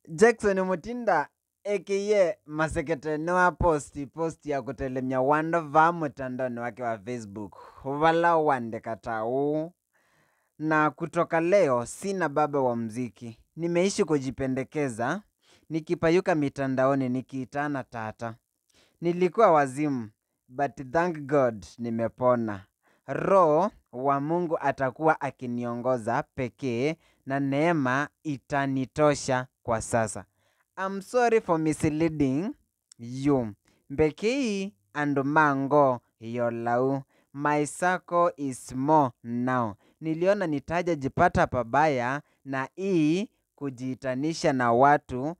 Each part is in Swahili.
Jackson Mutinda aka Masekete noa posti ya kutelemya wando va mutandoni wake wa Facebook vala wandekatau. Na kutoka leo sina baba wa mziki, nimeishi kujipendekeza, nikipayuka mitandaoni nikiitana tata. Nilikuwa wazimu, but thank God nimepona. Roho wa Mungu atakuwa akiniongoza pekee na neema itanitosha kwa sasa. I'm sorry for misleading you. Mbekei and mango yolau. My circle is more now. Niliona nitaja jipata pabaya na hii kujiitanisha na watu.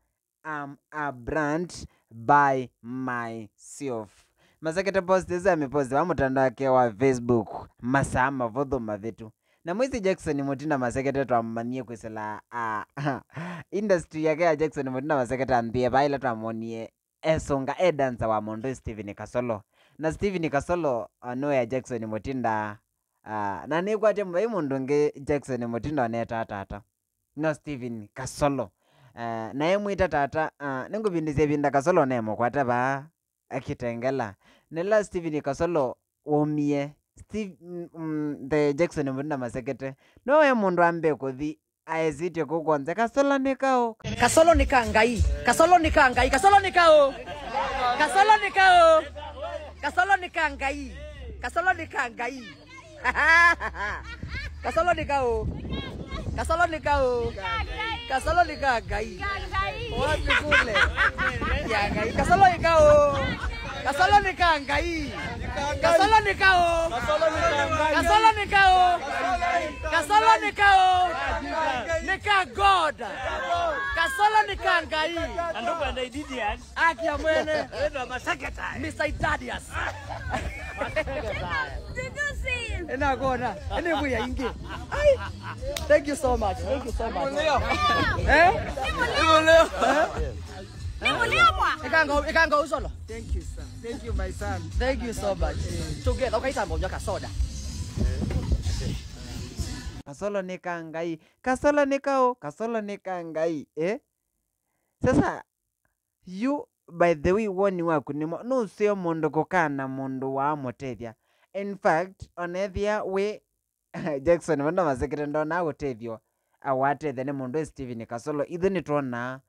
I'm a brand by myself. Masekete post hizo ameposti wa mtandao wake wa Facebook masaa mavodho mavetu. Na mwezi Jackson Mutinda Masekete twamanie kwisela industry yake ya Jackson Mutinda Masekete ambie baila twamonie esonga edansa wa Mondo Steven Kasolo. Na Steven Kasolo no ya Jackson Mutinda na nikwate mbai mundu nge Jackson Mutinda oneta tata. No Steven Kasolo. Na yemwita tata ningubindise binda Kasolo nemo kwata ba akitengela. Nela Steven Kasolo omie Steve the Jackson Mutinda Masekete no ye mundu ambe kuthi aezite kukonze Kasolo nikao. Kasolo nika ngai. Kasolo nika ngai. Kasolo nikao. Kasolo nikao. Kasolo nika ngai. Kasolo nika ngai. Kasolo nikao. Kasolo nikao. Kasolo nika ngai. Wapi kule? Ya ngai. Kasolo nikao. Kasolo nika ngai. Kasolo nikao. Kasolo nikao. Kasolo nikao. Nika God. Kasolo nika ngai. Andoka na Ididias. Aki ya mwene. Ndo Masekete. Mr. Idadias. Did you see? Ena gona. Ene buya ingi. Ai. Thank you so much. Thank you so much. Eh? Ikango usolo. Thank you, sir. Thank you, my son. Thank you so much. Together, okay, tambo nyoka soda. Kasolo nika ngai. Kasolo nikao. Kasolo nika ngai. Eh? Sasa you by the way woni waku ni no sio mundu kukana mundu wa mutethia. In fact, onethia we Jackson Mutinda Masekete ndona gutethio awatethe ni mundu Steven Kasolo. Ithe ni tuona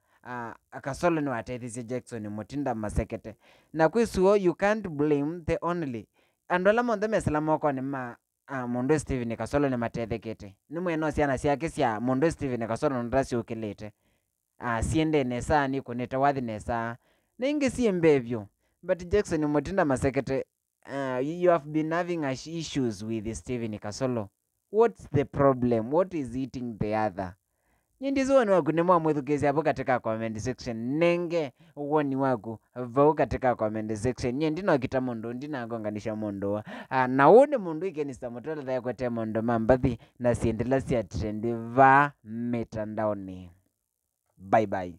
Kasolo ni watethisie Jackson Mutinda Masekete. Na kwisuo you can't blame the only andu ala monthe mesela moko ni ma mundu Steven Kasolo ni matethekete. Ni mwene ciana ciake cia mundu Steven Kasolo ndaciukilite. Siende nesa ni kuneta wathi nesa ningi si mbevyo. But Jackson Mutinda Masekete, you have been having issues with Steven Kasolo. What's the problem? What is eating the other? Nyindizo wani waku nemwa mwethukezi hapo katika comment section. Nenge wani waku vau katika comment section. Nyindino kita mundu, ndina agonganisha mundu. Na uone mundu ikenisa mutole dhaya kwete mundu mambathi na siendela siya trendi va mitandaoni. Bye bye.